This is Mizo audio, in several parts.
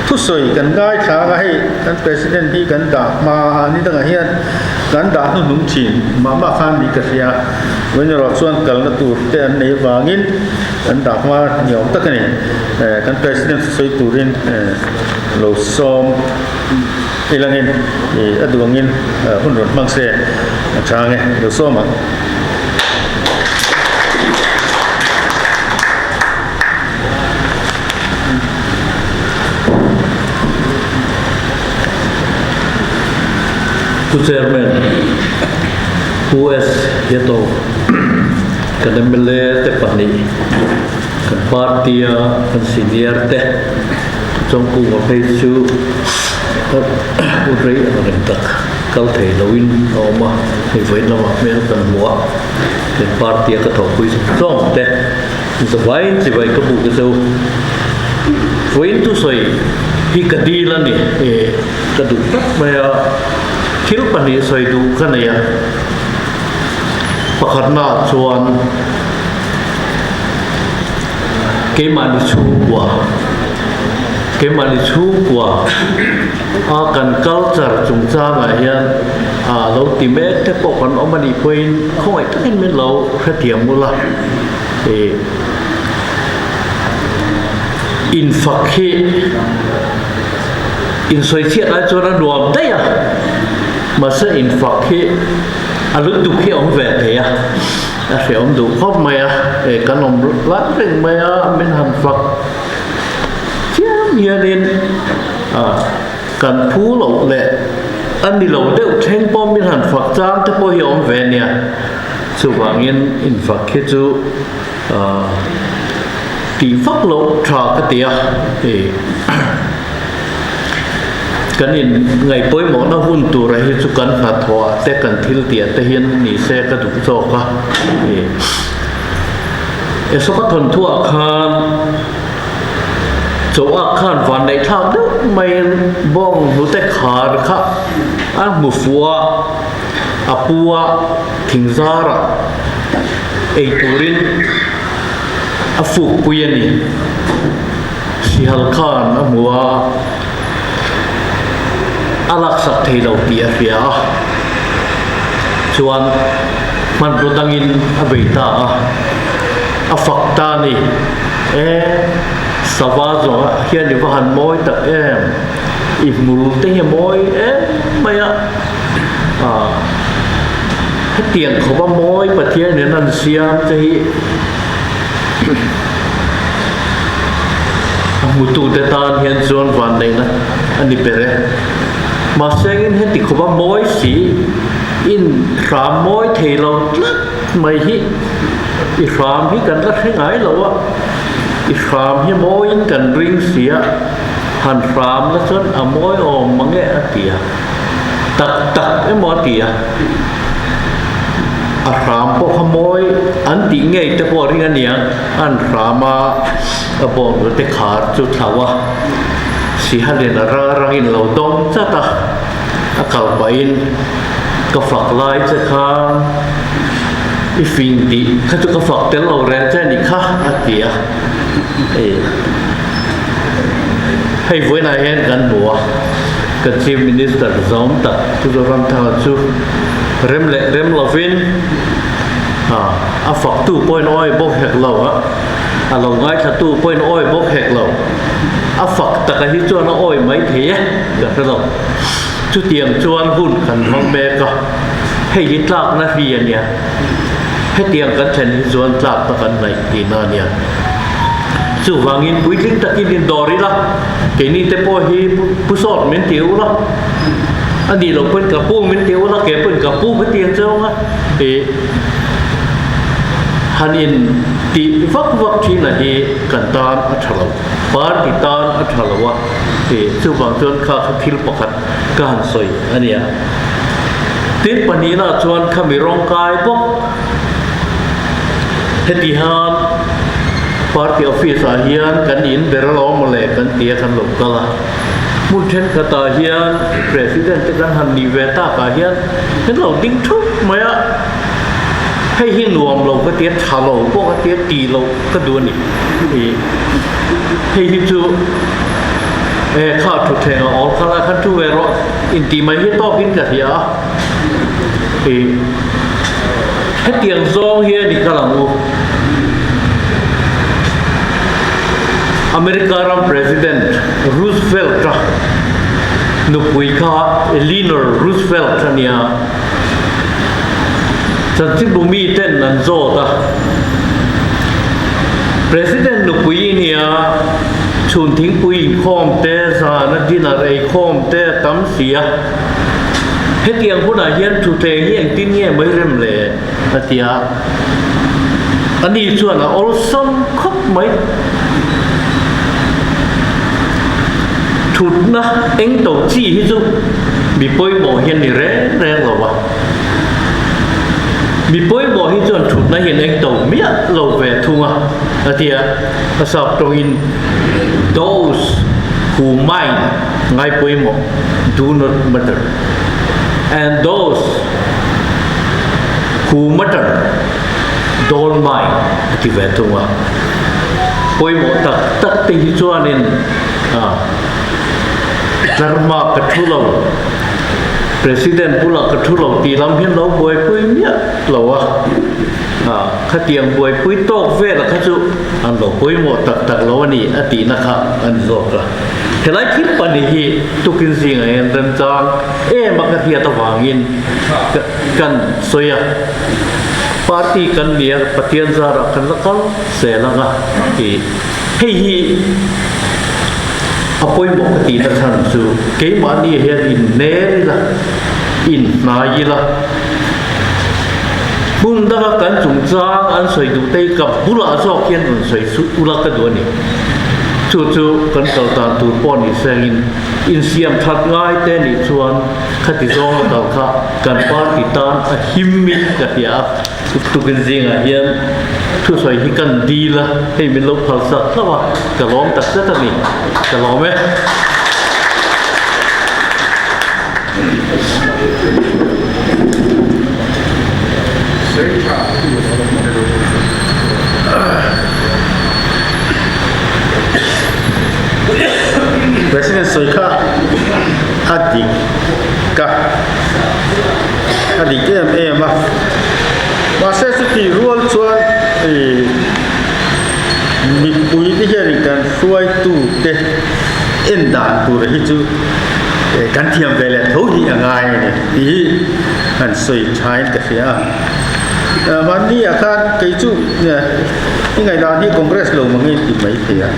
Thusawi kan ngaithla anga hei kan President hi kan dah hma a ni dangah hian kan dah hnuhnung thin mah mah khan ni ka hria. Vawiin erawh chuan kalna tur te an nei avangin kan dah hma ni awm tak a ni. Kan President thusawi turin lo sawm ilangin a duh angin hun rawn hmang se a chang e. Lo sawm ang. Pu Chairman, Pu S. Yato, kan mla te pahnih, kan party a kan senior te, Chawngkunga phei chu hun rei ang reng tak kal thei loin a awm a, hei vawiin lamah hmel kan hmu a, kan party a ka thawhpui zawng te. Zavai chibai ka hmuh te chu vawiin thusawi hi ka dil a ni e ka duh tak mai a, thil pahnih sawi duh ka nei a, pakhatnaah chuan keimahni chhungkua keimahni chhungkua a kan culture chungchangah hian ah lo ti mek te pawh kan awm a nih pawhin khawngaih takin min lo hrethiam ula. Infak hi insawichhiat ai chuan a nuam daih a, mahse infak hi a lutuk hi a awm ve thei a, a hrehawm duh khawp mai a, kan awm lai reng mai a, min han fak chiam hianin kan phu loh leh a ni lo deuh thleng pawh min han fak chang te pawh hi a awm ve a nia. Chuvangin infak hi chu tih vak loh tha ka ti a, kan in ngaihpawimawhna hun tura hi chu kan hnathawh ah te kan thil tih ah te hian ni se ka duh zawk a. Esoka thawnthu ah khan Chauh khan vanneih thlak deuh maiin bawng hnute khar kha a hmu fuh a. A pu a thingzarah ei turin a fukpui a ni. Sihal khan a hmu a, a laksak thei lo tih a hria a, chuan hmanraw dangin a bei ta a, a fak ta a ni. E, sava zawngah hian i va han mawi tak em, i hmul te hi a mawi em mai a. Hetiang khawpa mawi Pathian in an siam te hi a hmutute tan hian chuan vanneihna a ni ber e. Mahse engin heti khawpa mawi si in hram mawi thei lo tlat mai hi i hram hi kan la hre ngai lo a, i hram hi mawiin kan ring si a, han hram la chuan a mawi awm mange a ti a. Tak tak emaw a ti a, a hram pawh kha mawi an tih ngei te pawh a ring a nia, an hram a, a bawnghnute te khar chu thlau a, Sihalin a ral rangin lo dawng chat a, a kal pahin ka fak lai che kha i fing tih kha chu ka fak tel lo reng che a nih kha a ti a, hei vawiinah hian kan hmu a. Kan Chief Minister zawm tak Pu Zoramthanga chu rem leh rem lovin a faktu pawhin awi bawk hek lo a, a lo ngaithlatu pawhin awi bawk hek lo. A fak taka hi chuan a awi mai thei e ka hre lo. Chutiang chuan hun kan hmang mek a, hei hi tlakna hri a nia. Hetiang kan thlen hi chuan tlakna kan ngaih tihna a nia. Chuvangin puitling takin indawr ila. Keini te pawh hi Pu Sawt min ti ula, a nih loh pawhin ka pu min ti ula, kei pawhin ka pu ka ti ang che awng a, ih han in tih vak vak thin a hi kan tan a tha lo, party tan a tha lo a, ih chuvang chuan kha kha thil pakhat ka han sawi a nia. Tin pahnihna chuan khami rawngkai bawk heti han party office ah hian kan in ber alawm mawle kan ti a kan lo kal a, hmun thenkhat ah hian president te kan han nih ve tak ah hian kan lo ding thup mai a, hei hi nuam lo ka ti a, tha lo pawh ka ti a, tih loh ka duh a ni. Hei hi chu e kha thutthleng a awl kha lai khan thu ve rawh intih mai hi tawkin ka hria a. I hetiang zawng hian i kal ang u. America ram President Roosevelt-a nupui kha Eleanor Roosevelt a nia. Chanchinbu miten an zawt a, President nupui i nia, chhun thingpui inkhawm te, zana dinner eikhawm te a tam si a. Hetiang hunah hian thutleng hi engtin nge mai rem le? a ti a. Ani chuan a awlsam khawp mai. Thutna eng to chi hi chu mi pawimawh hi an ni reng reng lo va. Mi pawimawh hi chuan thutna hian eng to miah lo ve thung a, a ti a. A sap tawngin those who mind ngai pawimawh do not matter and those who matter don't mind a ti ve thung a. Pawimawh tak tak te hi chuanin tlarma ka thu lo, President bulah ka thu lo tih lam hian lo buaipui miah lo a. Khatiang buaipui tawk vela kha chu an lo pawimawh tak tak lo a ni a tihna kha a ni zawk a. Helai thil pahnih hi tukin zingah hian remchang em a ka hriat avangin kan sawi a. Party kan nia Pathian zarah kan la kal zel ang a tih. Hei hi a pawimawh ka tihna chhan chu keimahni hian inner ila, inhnai ila, hmun danga kan chungchang an sawi duh te hi ka bulah zawk hian rawn sawi suh ula ka duh a ni. Chu chu kan kal dan tur pawh ni sengin insiam that ngai te nih chuan khati zawnga kal kha kan party tan a him in ka hria a. Tukin zingah hian thusawi hi kan dil a, hei min lo phal sak hlauh a, ka lawm tak zet a ni. Ka lawm e. President sawi kha a dik ka a dik em em a mahse chutih rual chuan ih mipui te hianin kan hruaitu te en dan tur hi chu kan thiam ve leh tho hi a ngai a ni tih hi han sawi thain ka hria a mahni ah khan kei chu i ngaihdan hi Congress lo mang in ti mai thei a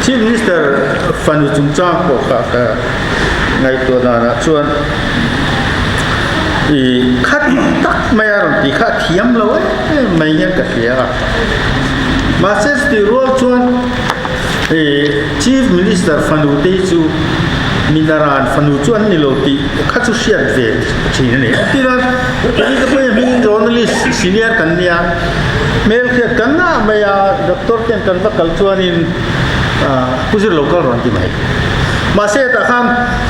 Chief Minister fanu chungchang pawh kha ka ngaihtuah danah chuan i khat tak mai a rawn tih kha a thiam lo em mai hian ka hria a mahse chutih rual chuan Chief Minister fanu te hi chu Minaran fanu chu an ni lo tih kha chu hriat ve thin a ni. Tin a, kei te pawhin hming journalist senior kan nia, hmelhriat kan ngah mai a, doctor ten kan va kal chuanin Pu Zir lo kal rawn ti mai. Mahse tah khan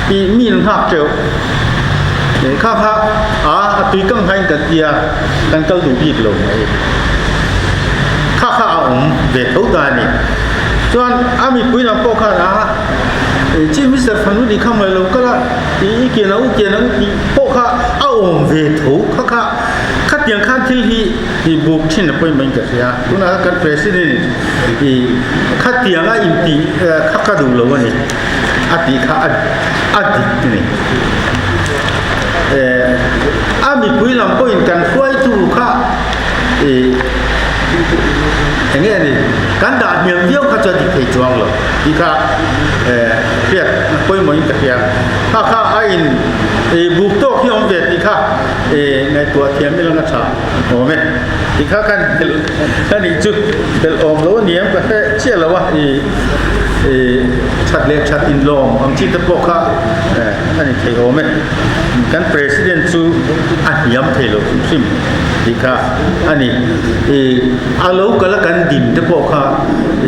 ih mi an nghak teuh. Kha kha a a tui kang nghain kan tia kan kal duh bik lo mai. Kha kha a awm ve tho ta a ni. Chuan a mipui lam pawh khan a Chief Minister fanu nih kha mawle lo kal a, i i kian ang u kian ang u tih pawh kha a awm ve tho. Kha kha khatiang khan thil hi i buk thin a pawimawh in ka hria. Tunah khan kan President in i khatiang a intih kha ka duh lo a ni a tih kha a dik a ni. A mipui lam pawhin kan hruaitu kha ih eng nge ni kan dah hniam viau kha chu a dik thei chuang lo tih kha hriat pawimawhin ka hria. Kha kha a in ih buk tawk hi a awm ve tih kha ih ngaihtuah thiam ila tha awm e tih kha kan helh a nih chu helh awm lo a ni em ka hre chiah lo a ih ih that leh that inlawm ang chi te pawh kha a ni thei awm e. Kan President chu a hniam thei lo hrim hrim tih kha a ni. Ih a lo kal a kan din te pawh kha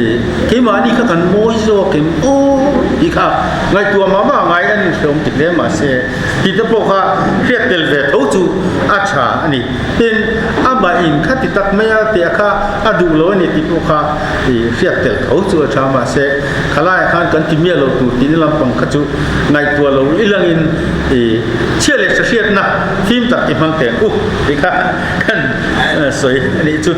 ih keimahni kha kan mawi zawk em aw tih kha ngaihtuah mah mah ngai a ni hlawm ti hle mahse tih te pawh kha hriat tel ve tho chu a tha a ni. Tin a. amah in kha ti tak mai a tih a kha a duh lo a ni tih pawh kha ih hriat tel tho chu a tha mahse khalaiah khan kan ti miah lo tur tihna lampang kha chu ngaihtuah lo ilangin ih chhia leh hre hriatna fim tak i hmang teh u tih kha kan sawi a nih chu.